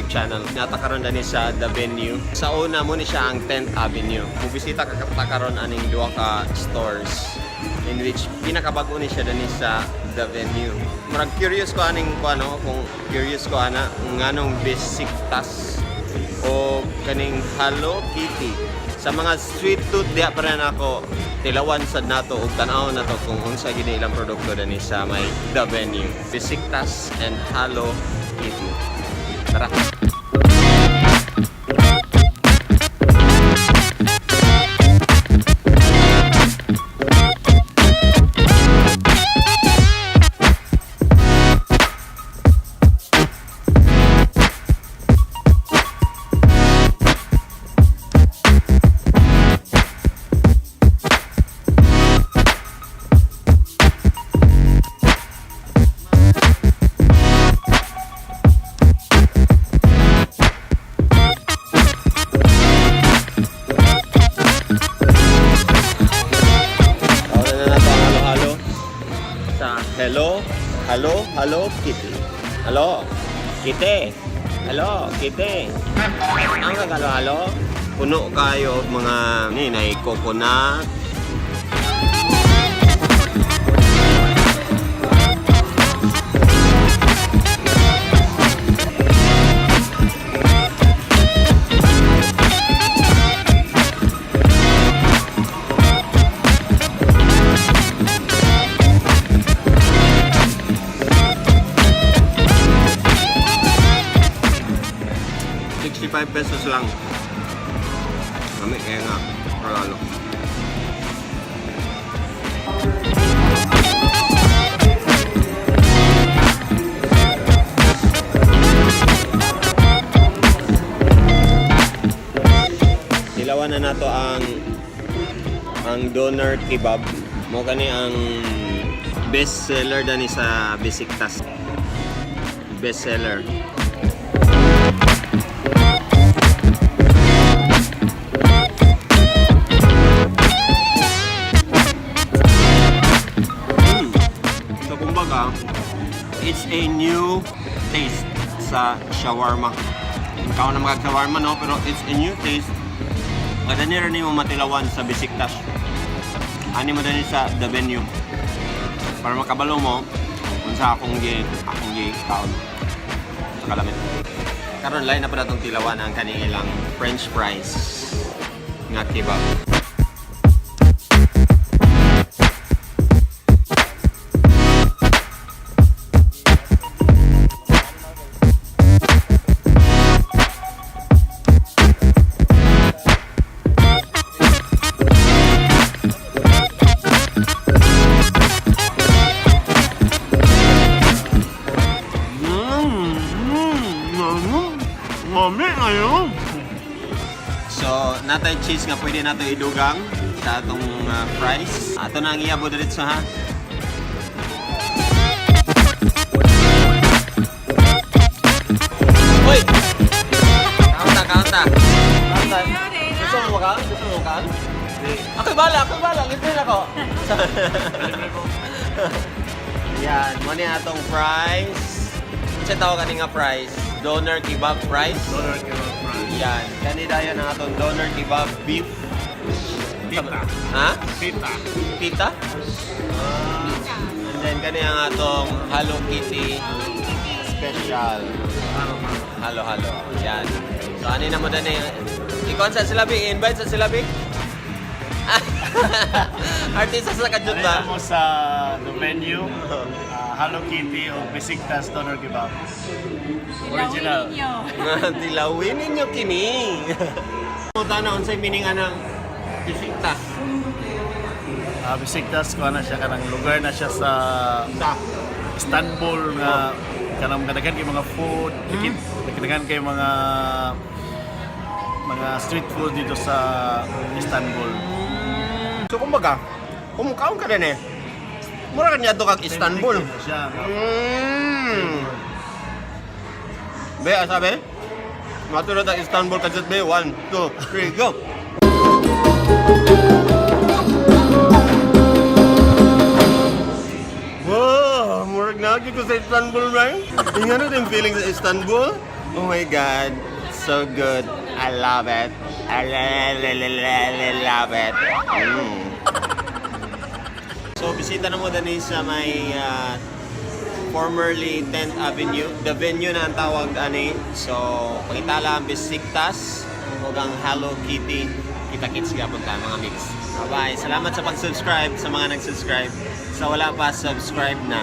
channel. Naa ta karon dani sa The Venue. Sa una mo ni siya ang 10th Avenue. Mubisita ka ta karon aning duha ka stores in which pinakabago ni siya dani sa The Venue. Murag curious ko aning ko ano, kung curious ko ana nganong Besiktas o kaning Hello Kitty. Sa mga sweet tooth diha pa rin ako tilawan sad nato ug tan-aw nato kung unsa gini ilang produkto dani sa may The Venue. Besiktas and Hello Kitty. Tara. Tawag na nato ang halo-halo sa Hello, Hello, Hello Kitty. Hello, Kitty. Hello, Kitty. Ang halo-halo, puno kayo og mga ni nay coconut. ₱65 lang. Kami kaya nga, halo. Tilawan na nato ang doner kebab. Mo kani ang best seller dani sa Besiktas. Best seller. So kumbaga, it's a new taste sa shawarma. Ikaw na mag shawarma, no? Pero it's a new taste. Kada ni rin mo matilawan sa Besiktas. Ani mo dani sa The Venue. Para makabalo mo kung sa akong gi kaon. Sa kalamit. Karon line na pa natong tilawan ang kanilang french fries nga kebab. Mami, ayun. So, natay cheese nga pwede nato idugang sa atong fries. Ato na ang iyabo diretso ha. Uy! Kaunta, kaunta. Kaunta. Gusto mo ka? Gusto mo ka? Ako bala, ako bala. Libre na ko. Yan, mo ni atong fries. Unsa tawag ani nga fries? Doner kebab fries? Doner kebab fries. Yan, kani dayon ang atong doner kebab beef. Pita. Ha? Pita. Pita? And then kani ang atong Hello Kitty special. Halo halo. Yan. So ani na mo dani. Ikaw sa sila bi, invite sa sila bi. Artista sa kajut ba? Alin mo sa The Venue, Hello Kitty o Besiktas Doner Kebab. Original. Tilawin ninyo kini. Puta na unsay meaning anang Besiktas. Besiktas ko na siya kanang lugar na siya sa Sa Istanbul nga kanang kadaghan kay mga food, kadaghan kay mga street food dito sa Istanbul. So kumbaga, kung kaon ka din eh. Mura ka niya kag Istanbul. Authentic siya. Be, asa be? Matulad ang Istanbul kajut be. One, two, three, go! Wow! Murag na ko sa Istanbul, man. Inga na din feeling sa Istanbul. Oh my God, so good. I love it. I love it. So bisita na mo dani sa may formerly 10th Avenue. The Venue na ang tawag ani. So pangitala ang Besiktas ug ang Hello Kitty. Kita-kits gapon ta, mga mix. Bye-bye. Salamat sa pag-subscribe sa mga nag-subscribe. Sa wala pa, subscribe na.